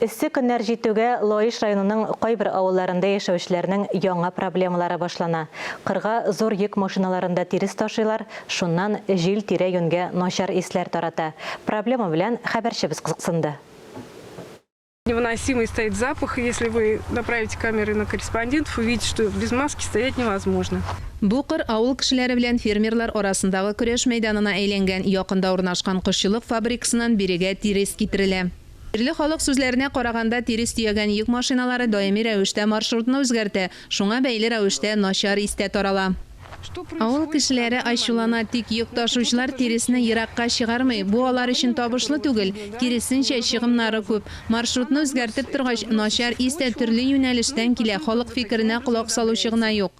Эссе көннәр җитүгә Лаеш районының кайбер авылларында яшәүчеләрнең яңа проблемалары башлана. Кырга зур йөк машиналарында тирес ташыйлар, шуннан җил тирә-юньгә начар исләр тарата. Проблема белән хәбәрчебез кызыксынды. Невыносимый стоит запах, если вы направите камеры на корреспондентов, увидите, что без маски стоять невозможно. Бу кыр авыл кешеләре белән фермерлар арасындагы көрәш мәйданына әйләнгән. Якында урнашкан кошчылык фабрикасыннан бирегә тирес китерелә. Җирле халык сүзләренә караганда, тирес төягән йөк машиналары даими рәвештә маршрутны үзгәртә, шуңа бәйле рәвештә начар ис тә тарала. Авыл кешеләре ачулана, тик йөк ташучылар тиресне еракка чыгармый, бу алар өчен табышлы түгел, киресенчә, чыгымнары күп. Маршрутны үзгәртеп торгач, начар ис тә төрле юнәлештән килә, халык фикеренә колак салучы гына юк.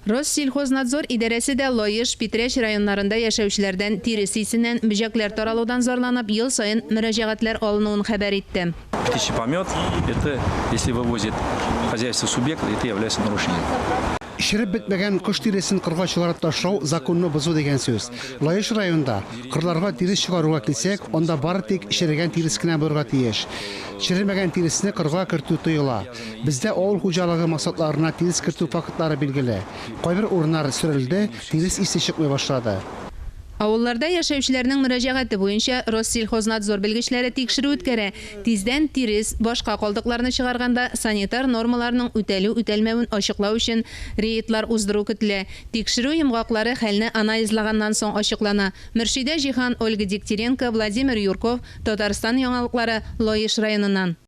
Россельхознадзор идарәсе дә Лаеш, Питрәч районнарында яшәүчеләрдән тирес исеннән бөҗәкләр таралудан зарланып ел саен мөрәҗәгатьләр алынуын хәбәр итте. Птичий помет, это если вывозит хозяйство субъект, это является нарушением. Череп бетмәгән кош тиресен кырга чыгарып ташлау законны бозу дигән сүз. Лаеш районында кырларга тирес чыгаруга килсәк, анда бары тик черегән тирес кенә булырга тиеш. Черемәгән тиресне кырга кертү тыела. Бездә авыл хуҗалыгы максатларына тирес кертү фактлары билгеле. Кайбер урыннар сөрелде, тирес исе чыкмый башлады. Авылларда яшәүчеләрнең мөрәҗәгате буенча Россельхознадзор белгечләре тикшерү үткәрә. Тиздән тирес, башка калдыкларны чыгарганда санитар нормаларның үтәлү-үтәлмәвен ачыклау өчен рейдлар уздыру көтелә. Тикшерү йомгаклары хәлне анализлаганнан соң ачыклана. Мөршидә Җиһан, Ольга Дегтяренко, Владимир Юрков, Татарстан яңалыклары, Лаеш районыннан.